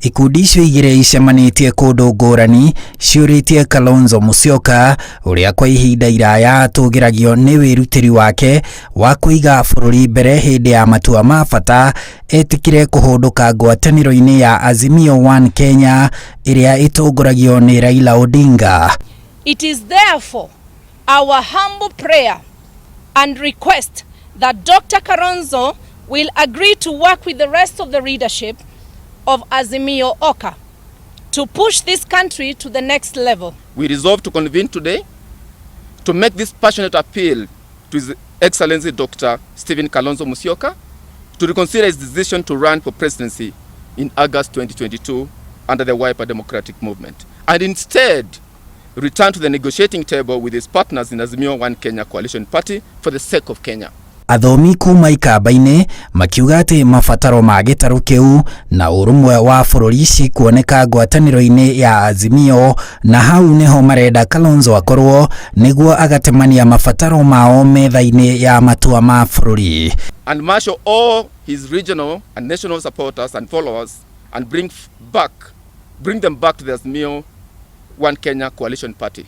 Ikundi icio igĩrĩ icemanĩtie kũndũ ngũrani ciũrĩtie Kalonzo Musyoka, ũrĩa kwa ihinda iraya atũgĩragio nĩ wĩrutĩri wake wa kũiga bũrũri mbere hĩndĩ ya matua ma bata, etĩkĩre kũhũndũka ngwatanĩro-inĩ ya Azimio One Kenya ĩrĩa ĩtongoragio nĩ Raila Odinga. It is therefore our humble prayer and request that Dr. Kalonzo will agree to work with the rest of the leadership of Azimio Oka to push this country to the next level. We resolve to convene today to make this passionate appeal to His Excellency Dr. Stephen Kalonzo Musyoka to reconsider his decision to run for presidency in August 2022 under the Wiper Democratic Movement and instead return to the negotiating table with his partners in Azimio One Kenya Coalition Party for the sake of Kenya. Athomi kuma Ikamba-inĩ makiuga atĩ mabataro ma gĩtarũ kĩu na ũrũmwe wa bũrũri cikuoneka ngwatanĩro-inĩ ya Azimio, na hau nĩho marenda Kalonzo akorwo nĩguo agatemania mabataro mao metha-inĩ ya matua ma bũrũri. And marshal all his regional and national supporters and followers and bring them back to the Azimio One Kenya Coalition Party.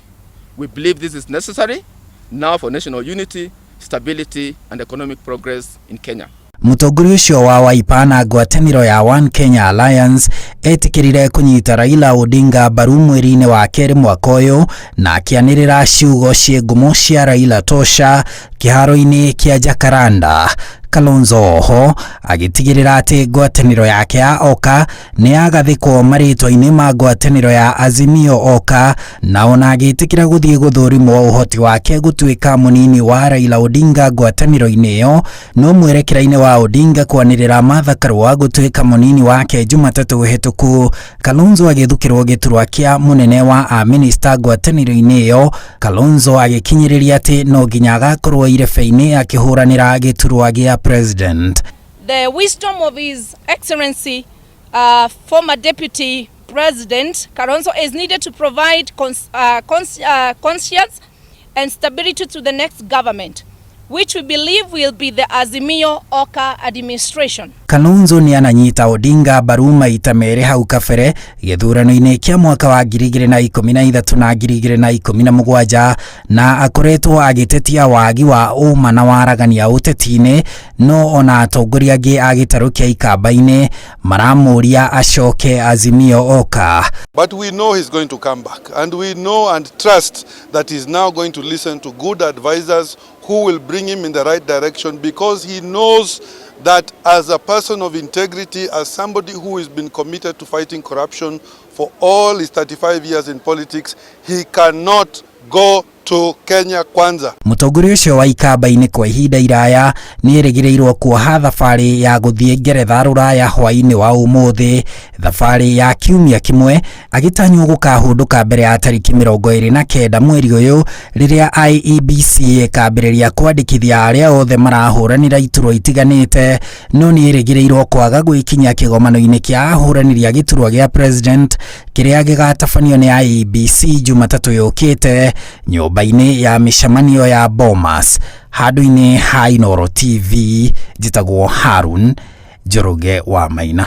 We believe this is necessary now for national unity, stability and economic progress in Kenya. Mũtongoria ũcio wa Wiper na ngwatanĩro ya One Kenya Alliance etĩkĩrire kũnyita Raila Odinga mbaru mweri-inĩ wa kerĩ mwaka ũyũ na akĩanĩrĩra ciugo ciĩ ngumo cia "Raila Tosha" kĩharo-inĩ kĩa Jacaranda. Kalonzo oho agĩtigĩrĩra atĩ ngwatanĩro yake ya Oka nĩ yagathĩkwo marĩtwa-inĩ ma ngwatanĩro ya Azimio Oka, na ona agĩtĩkĩra gũthiĩ gũthũrimwo ũhoti wake gũtuĩka mũnini wa Raila Odinga ngwatanĩro-inĩ ĩyo. No mwerekera-inĩ wa Odinga kwanĩrĩra Martha Karua gũtuĩka mũnini wake Jumatatũ hĩtũku, Kalonzo agĩthukĩrwo gĩturwa kĩa mũnene wa amĩnĩsta ngwatanĩro-inĩ ĩyo. Kalonzo agĩkinyĩrĩria atĩ no nginya agakorwo irebe-inĩ akĩhũranĩra gĩturwa gĩa president. The wisdom of His Excellency, former Deputy President Kalonzo, is needed to provide conscience and stability to the next government, which we believe will be the Azimio Oka administration. Kalonzo nĩ ananyita Odinga mbaru maita merĩ hau kabere, gĩthurano-inĩ kĩa mwaka wa 2013 na 2017, na akoretwo agĩtetia wagi wa ũma na waragania ũteti-inĩ. No ona atongoria angĩ a gĩtarũ kĩa Ikamba-inĩ maramũria acoke Azimio Oka. But we know he's going to come back, and we know and trust that he's now going to listen to good advisors who will bring him in the right direction, because he knows that as a person of integrity, as somebody who has been committed to fighting corruption for all his 35 years in politics, he cannot go to Kenya Kwanza. Mũtongoria ũcio wa Ikamba-inĩ kwa ihinda iraya nĩ erĩgĩrĩirwo kuoha thabarĩ ya gũthiĩ Ngeretha rũraya hwaĩ-inĩ wa ũmũthĩ, thabarĩ ya kiumia kĩmwe, agĩtanywo gũkahũndũka mbere ya tarĩki 29 mweri ũyũ, rĩrĩa IEBC ĩkambĩrĩria kwandĩkithia arĩa othe marahũranĩra iturwa itiganĩte. No nĩ erĩgĩrĩirwo kwaga gwĩkinyia kĩgomano-inĩ kĩa ahũranĩri a gĩturwa gĩa president kĩrĩa gĩgatabanio nĩ IEBC Jumatatũ yũkĩte nyũmba-inĩ ya mĩcemanio ya Bomas. Handũ-inĩ ha Inooro TV, njĩtagwo Harun Njoroge wa Maina.